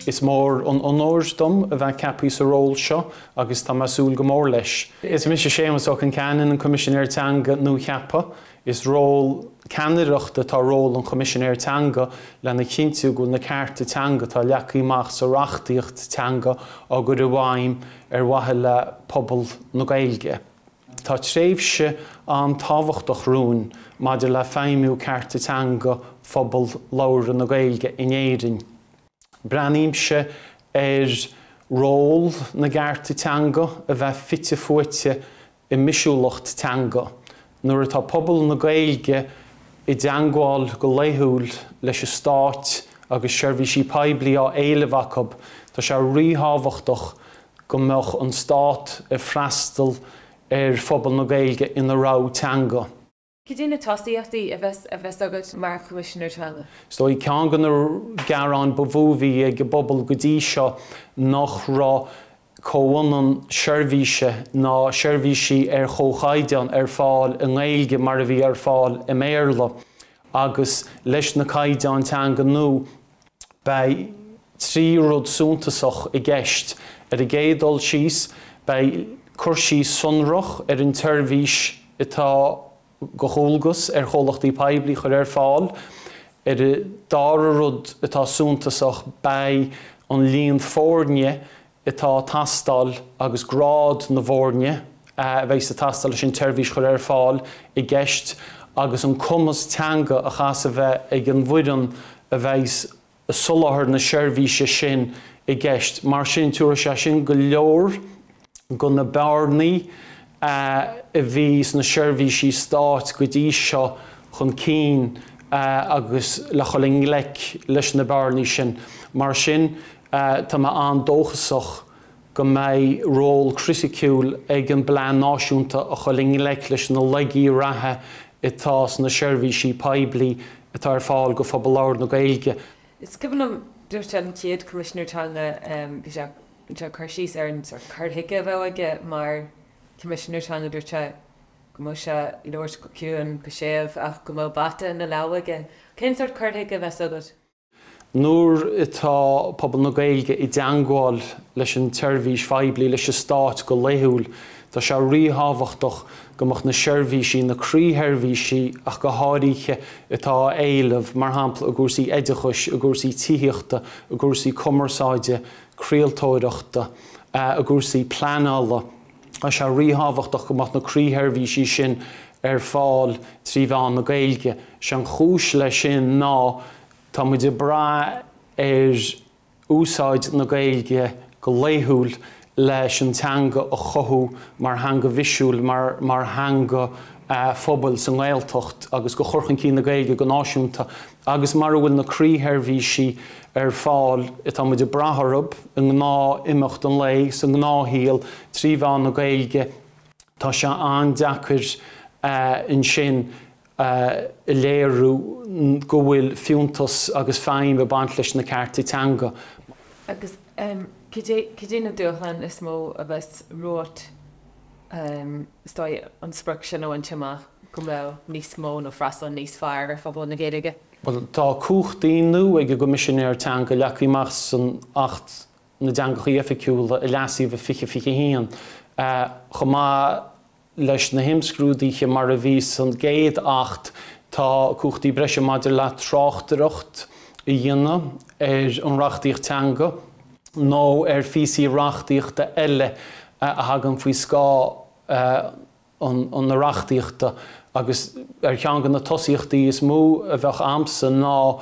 Is mór an onóir dom a bheith ceaptha sa ról seo agus tá mé ag súil go mór leis. Is mise Séamus Ó Concheanainn, an Coimisinéir Teanga nuacheaptha. Is ról ceannaireachta atá i ról an Choimisinéir Teanga lena chinntiú go bhfuil na cearta teanga atá leagtha amach sa reachtaíocht teanga á gcur i bhfeidhm ar mhaithe le pobal na Gaeilge. Tá tréimhse an-tábhachtach romhainn maidir le feidhmiú cearta teanga phobal labhartha na Gaeilge in Éirinn. Breathnaímse ar ról na gcearta teanga a bheith fite fuaite i mbisiúlacht teanga. Nuair atá pobal na Gaeilge i dteangmháil go laethúil leis an Stát agus seirbhísí poiblí á éileamh acu, tá sé ríthábhachtach go mbeadh an Stát ag freastal ar phobal na Gaeilge ina rogha teanga. Cad é na tosaíochtaí a bheas a bheas agat mar Choimisinéir Teanga? Is dóigh ceann de na gearáin ba mhó a bhí ag an bpobal go dtí seo nach raibh comhionann seirbhíse ná seirbhísí ar chomhchaighdeán ar fáil i nGaeilge mar a bhí ar fáil i mBéarla agus leis na caighdeáin teanga nua beidh 3 rud suntasach i gceist. Ar an gcéad dul síos, beidh cur síos sonrach ar an tseirbhís atá de dhualgas ar chomhlachtaí poiblí a chur ar fáil. Ar an dara rud atá suntasach, beidh an líon foirne atá ag teastáil agus grád na bhfoirne a bheidh ag teastáil leis an tseirbhís a chur ar fáil i gceist agus an cumas teanga a chaithfeas a bheith ag an bhfoireann a bheidh ag soláthar na seirbhíse sin i gceist. Mar sin, tabharfaidh sé sin go leor de na bearnaí a bhí sna seirbhísí stáit go dtí seo chun cinn agus le dhul i ngleic leis na bearnaí sin. Mar sin, Tá mé an-dóchasach go mbeidh ról criticiúil ag an bPlean Náisiúnta a dhul i ngleic leis na laigí reatha atá sna seirbhísí poiblí atá ar fáil do phobal labhartha na Gaeilge. Is cuimhin liom, dúirt an chéad Choimisinéir Teanga, bhí sé ag cur síos ar an sórt cur chuige a bheadh aige mar Choimisinéir Teanga, dúirt sé go mbeadh sé ag labhairt go ciúin, go séimh ach go mbeadh bata ina lámh aige. Cén sórt cur chuige a bheas agat? Nuair atá pobal na Gaeilge i dteangmháil leis an tseirbhís phoiblí, leis an Stát go laethúil, tá sé ríthábhachtach go mbeadh na seirbhísí, na croísheirbhísí ach go háirithe, atá á éileamh, mar shampla i gcúrsaí oideachais, i gcúrsaí tithíochta, i gcúrsaí cumarsáide, craoltóireachta, i gcúrsaí pleanála, tá sé ríthábhachtach go mbeadh na croísheirbhísí sin ar fáil trí mheán na Gaeilge. Sé an chúis leis sin ná Tá muid ag brath ar úsáid na Gaeilge go laethúil leis an teanga a chothú mar theanga bhisiúil, mar mar theanga phobail sa nGaeltacht agus do chur chun cinn na Gaeilge go náisiúnta agus mara bhfuil na croísheirbhísí ar fáil atá muid ag brath orthu i ngnáth-imeacht an lae, sa ngnáthshaol, trí mheán na Gaeilge, tá sé an-deacair ansin a léiriú go bhfuil fiúntas agus feidhm ag baint leis na cearta teanga. Agus cad é na dúshláin is mó a bheas romhat, is dóigh, an sprioc sin a bhaint amach, go mbeadh níos mó nó freastal níos fearr ar phobal na Gaeilge? Bhuel, tá cumhachtaí nua ag an gCoimisinéir Teanga leagtha amach san Acht na dTeangacha Oifigiúla a leasaíodh i 2021, chomh maith Leis na himscrúduithe mar a bhí san gcéad Acht, tá cumhachtaí breise maidir le tráchtaireacht a dhéanamh ar an reachtaíocht teanga nó ar phíosaí reachtaíochta eile a thagann faoi scáth na reachtaíochta agus ar cheann de na tosaíochtaí is mó a bheadh a'msa ná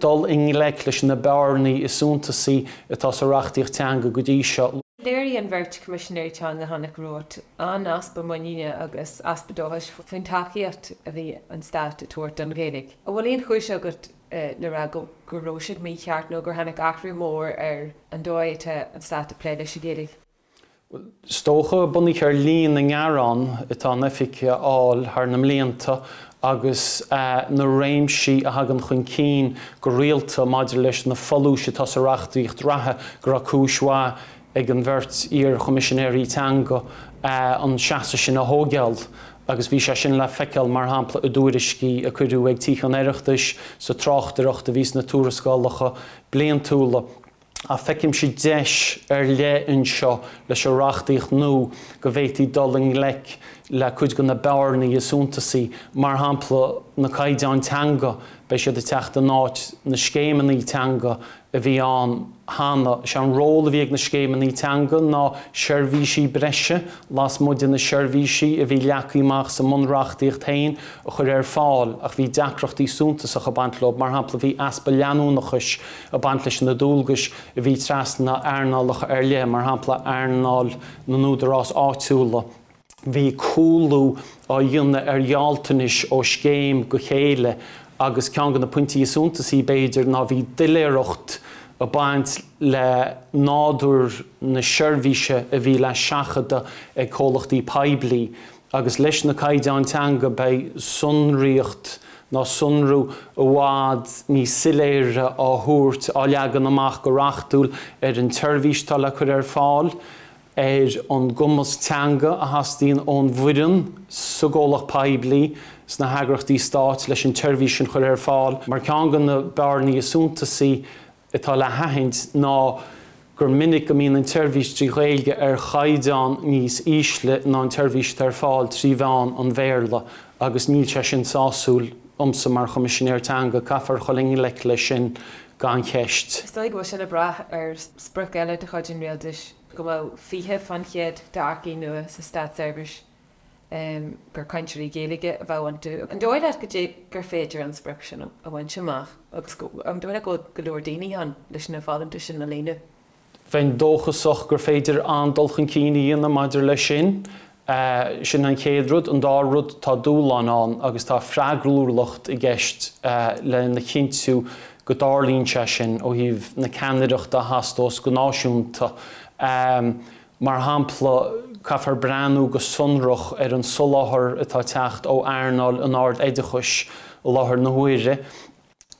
dul i ngleic leis na bearnaí is suntasaí atá sa reachtaíocht teanga go dtí seo. Léirigh an bheirt Choimisinéirí Teanga a tháinig romhat an-easpa muiníne agus easpa dóchais faoin tacaíocht a bhí an Stát ag tabhairt don Ghaeilge. An bhfuil aon chúis agat le rá go raibh siad mícheart nó gur tháinig athrú mór ar an dóigh atá an Stát ag plé leis an Ghaeilge? Is dócha, bunaithe ar líon na ngearán atá an Oifig a fháil thar na mblianta agus na réimsí a thagann chun cinn go rialta maidir leis na folúis atá sa reachtaíocht reatha, go raibh cúis mhaith ag an bheirt iar-Choimisinéirí Teanga an seasamh sin a thógáil agus bhí sé sin le feiceáil, mar shampla, i dtuairiscí a cuireadh ag Tithe an Oireachtais, sa tráchtaireacht a bhí sna tuarascálacha bliantúla. Ach feicimse deis ar leith anseo leis an reachtaíocht nua go bhféadfaí dul i ngleic le cuid de na bearnaí is suntasaí, mar shampla na caighdeáin teanga, beidh siad ag teacht in áit na scéimeanna teanga a bhí ann cheana. Is é an ról a bhí ag na scéimeanna teanga ná seirbhísí breise lasmuigh de na seirbhísí a bhí leagtha amach sa mbunreachtaíocht féin a chur ar fáil ach bhí deacrachtaí suntasacha ag baint leo. Mar shampla, bhí easpa leanúnachais ag baint leis na dualgais a bhí trasna earnálacha ar leith, mar shampla earnáil na n-údarás áitiúla. Bhí cúlú á dhéanamh ar ghealltanais ó scéim go chéile agus ceann de na pointí is suntasaí, b'fhéidir, ná bhí doiléireacht ag baint le nádúr na seirbhíse a bhí le seachadadh ag comhlachtaí poiblí agus leis na caighdeáin teanga beidh sonraíocht ná sonrú i bhfad níos soiléire á thabhairt, á leagan amach go reachtúil ar an tseirbhís atá le cur ar fáil. ar an gcumas teanga a theastaíonn ón bhfoireann sa gcomhlacht poiblí, sna heagraíochtaí stáit leis an tseirbhís sin a chur ar fáil. Mar ceann de na bearnaí is suntasaí atá le haithint ná gur minic go mbíonn an tseirbhís trí Ghaeilge ar chaighdeán níos ísle ná an tseirbhís atá ar fáil trí mheán an Bhéarla agus níl sé sin sásúil domsa mar Choimisinéir Teanga. Caithfear a dhul i ngleic leis sin gan cheist. Is dóigh go bhfuil sin ag brath ar sprioc eile de chuid an Rialtais go mbeadh 20% d'earcaigh nua sa státseirbhís gur cainteoirí Gaeilge a bheadh iontu. An dóigh leat go gur féidir an sprioc sin a bhaint amach agus an dóigh leat go bhfuil go leor daoine ann leis na folúntais sin a líonadh? Bheinn dóchasach gur féidir an-dul chun cinn a dhéanamh maidir leis sin. Sin an chéad rud. An dara rud, tá dúshláin ann agus tá freagrúlacht i gceist lena chinntiú go dtarlaíonn sé sin ó thaobh na ceannaireachta a theastós go náisiúnta. Mar shampla, caithfear breathnú go sonrach ar an soláthar atá ag teacht ó earnáil an ard-oideachais i láthair na huaire.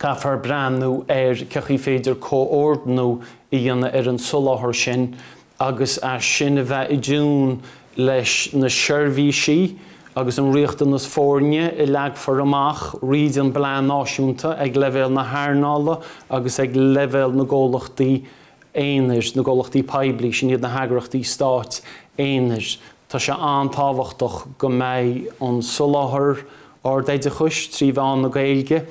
Caithfear breathnú ar cén chaoi féidir comhordnú a dhéanamh ar an soláthar sin agus é sin a bheith i dtiún leis na seirbhísí agus an riachtanas foirne a leagfar amach fríd an bPlean Náisiúnta ag leibhéal na hearnála agus ag leibhéal na gcomhlachtaí aonair, na gcomhlachtaí poiblí, sin iad na heagraíochtaí stáit aonair. Tá sé an-tábhachtach go mbeidh an soláthar ardoideachais trí mheán na Gaeilge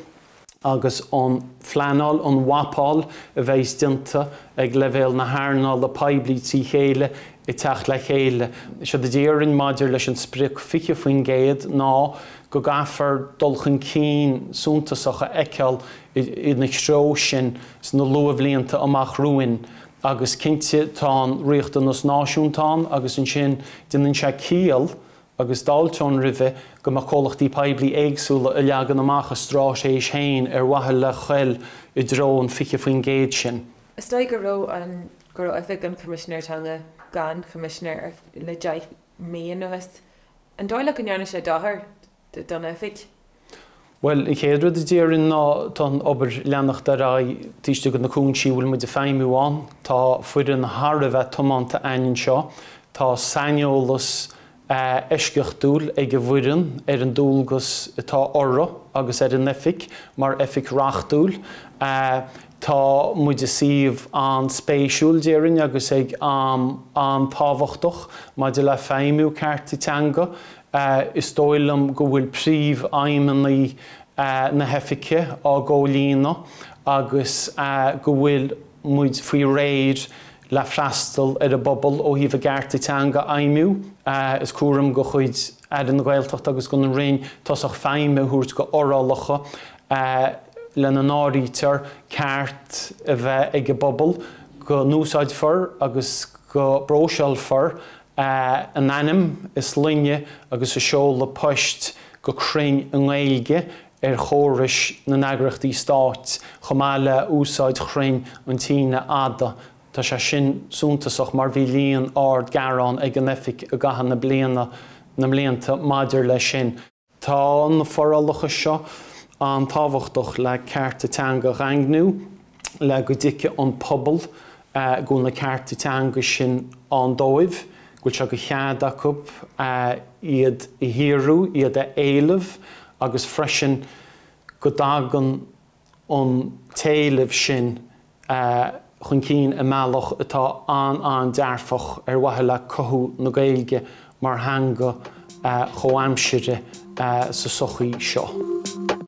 agus an phleanáil, an mhapáil a bheas déanta ag leibhéal na hearnála poiblí trí chéile ag teacht le chéile. Séard a déarfainn maidir leis an sprioc 20% ná go gcaithfear dul chun cinn suntasach a fheiceáil ina threo sin sna luathbhlianta amach romhainn agus cinnte tá an riachtanas náisiúnta ann agus ansin déanann sé ciall agus d'fháilteoinn roimhe go mbeadh comhlachtaí poiblí éagsúla ag leagan amach a stráitéis féin ar mhaithe le dhul i dtreo an 20% sin. Is dóigh go raibh an go raibh Oifig an Choimisinéir Teanga gan Choimisinéir le 10 mí anuas. An dóigh leat go ndearna sé dochar don oifig? Bhuel, an chéad rud a déarfainn ná tá an obair ag leanacht ar aghaidh taobh istigh de na cúinsí a bhfuil muid ag feidhmiú ann. Tá foireann thar a bheith tiomanta againn anseo. Tá saineolas eisceachtúil ag an bhfoireann ar an dualgas atá orthu agus ar an oifig mar oifig reachtúil. Tá muid i suíomh an-spéisiúil, déarfainn, agus ag am an-tábhachtach maidir le feidhmiú cearta teanga. Is dóigh liom go bhfuil príomhfheidhmeanna na hOifige á gcomhlíonadh agus go bhfuil muid faoi réir le freastal ar an bpobal ó thaobh a gcearta teanga a fheidhmiú. Is cúram de chuid Aire na Gaeltachta agus den Roinn tosach feidhme a thabhairt do fhorálacha lena n-áirítear ceart a bheith ag an bpobal go n-úsáidfear agus go bpróiseálfar a n-ainm, a sloinne agus a seoladh poist go cruinn i nGaeilge ar chórais na n-eagraíochtaí stáit, chomh maith le úsáid chruinn an tsíneadh fhada. Tá sé sin suntasach mar bhí líon ard gearán ag an Oifig i gcaitheamh na bliana, na mblianta maidir leis sin. Tá na forálacha seo an-tábhachtach le cearta teanga a dhaingniú, le go dtuigfidh an pobal go bhfuil na cearta teanga sin ann dóibh, go bhfuil sé de chead acu iad a shaothrú, iad a éileamh agus freisin go dtagann an t-éileamh sin. chun cinn i mbealach atá an-an-dearfach ar mhaithe le cothú na Gaeilge mar theanga chomhaimseartha sa sochaí seo.